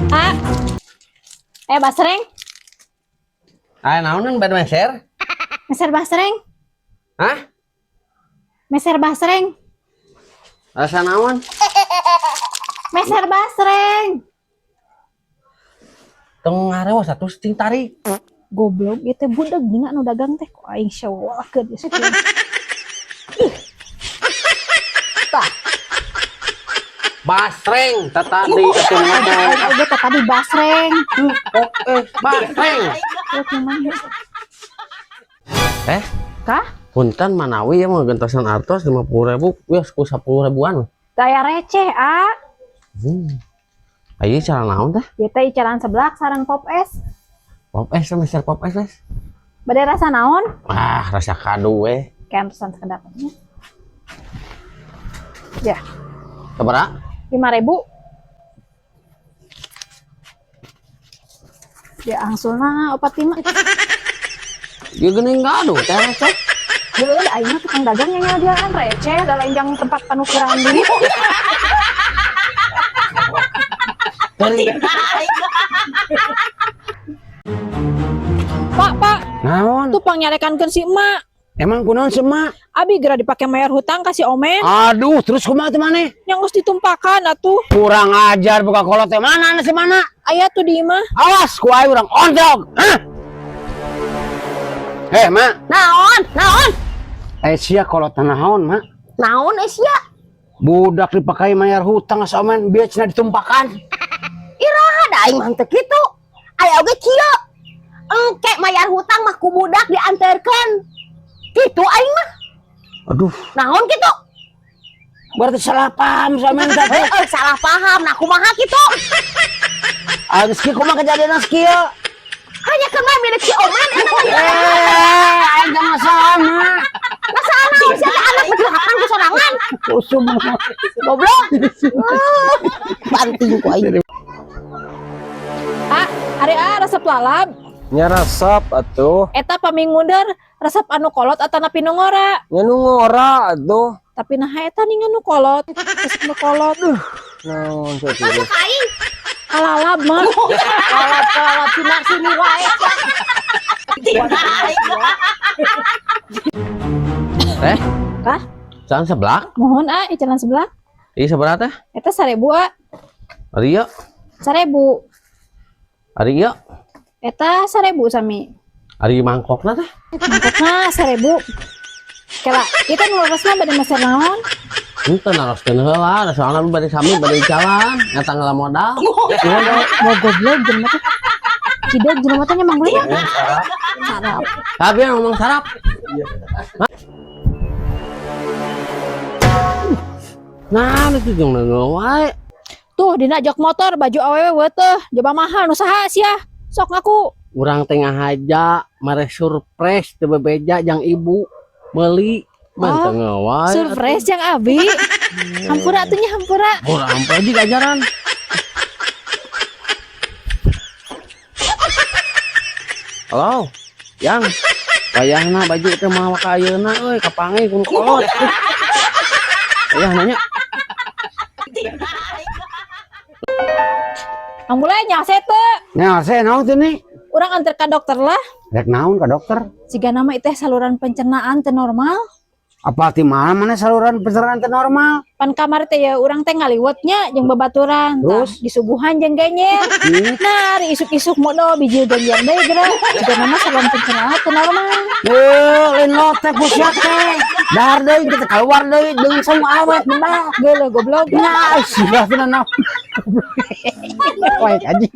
Ah. Basreng, Ah, naonan bad meser? Meser basreng, Hah? Meser basreng, Rasa naon? Meser basreng. Tong ngarewas atuh cing tarik. Goblok, ieu teh budeg dina nu dagang teh ku aing sewalakeun geus kieu. Tah. Basreng tah tadi atuh ngomong. Aing teh tadi basreng. Basreng. Tuh cuman Eh, kah? Punten manawi ya mau gentosan artos 50.000, wios ku 10 ribuan. Daya receh, ah. Ayo cara naon teh? Ieu teh icalan seblak sareng pop es. Pop es meser pop es, wes. Bade rasa naon? Ah, rasa kadu we. Kayak sekedap. Ya, Sabaraha? 5.000. Ya angsulna 45. Ieu geuning gaduh teh receh. Heueuh, da aing mah tukang dagang yang nyadiaan receh, da lain jang tempat panukuran duit. Dari Pak, Pak, Naon? tuh pangnyarekankeun si emak. Emang kunaon si emak? Abi geura dipake mayar hutang ka si Omen. Aduh, terus kumaha teh maneh? Yang geus ditumpakan atuh. Kurang ajar buka kolot teh mana si mana? Aya tuh di imah. Awas ku aing urang ontrog. Hah? Eh, Mak. Naon? Naon? Eh sia kolot teh naon, Mak? Naon sia? Budak dipakai mayar hutang asa omen bieu cenah ditumpakan. Iraha da aing mah teu kitu. Aya oge kieu. Engke mayar hutang mah ku budak dianterkeun. Kitu aing mah. Aduh, Naon kitu? Berarti salah paham sama teh. Heeh, salah paham. Nah kumaha kitu? Ah, geus kieu kumaha kejadian kieu? Hanya kena milik si Oman eta mah. Eh, aing teh masalah, Mak. Masalah naon sia teh anak bedurakan ku sorangan. Usum. Goblok. Banting ku aing. Ah, ari ah resep lalab. Nya resep atuh. Eta pami ngunder resep anu kolot atanapi nu ngora. Nya nu ngora atuh. Tapi nah eta ningan nu kolot, resep nu kolot. Naon sia teh? Masuk aing. Kalalab mah. Kalap-kalap sinar sini wae. Teh? Kah? Jalan seblak? Mohon ah, icalan sebelah. Ieu sabaraha teh? Eta 1.000 ah. Ari ieu? 1.000. Ari ieu? Eta 1.000 sami. Ari mangkokna teh? Mangkokna 1.000. Kela, ieu teh nu leresna bade meser naon? Henteu naroskeun heula, da soalna bade sami bade jalan, eta ngala modal. Mau goblok jelema teh. Cidog jelema teh nya Mang Bule. Sarap. Tapi yang ngomong sarap. Nah, itu jeung neungeul wae. Tuh dina jok motor baju awewe weuh jaba mahal nu saha sia? Sok ngaku. Urang teh ngahaja mere surprise teu bebeja jang ibu meuli. Man Oh, teu wae. Surprise yang abi. Hampura atuh nya hampura. Urang hampura juga ajaran. Halo, Yang. Wayahna baju teh mawa ka ayeuna euy, kapanggih ku nu kolot. Wayah nanya. Mang Bule nyase teu. Nyase naon teh nih? Urang anter ka dokter lah. Rek naon ka dokter? Siga nama teh saluran pencernaan teu normal. Apa ti mana saluran pencernaan teu normal? Pan kamar teh ya urang teh ngaliwetnya jeung babaturan. Terus? Tah, disuguhan jeung genyer. Nah, ari isuk-isuk modo bijil genyer deui geura. Siga nama saluran pencernaan teu normal. Weh, lain lotek ku sia teh. Dahar deui kita keluar deui deung semua awet bedak. Geuleuh goblok. Nah, sia teh naon. Wae anjing.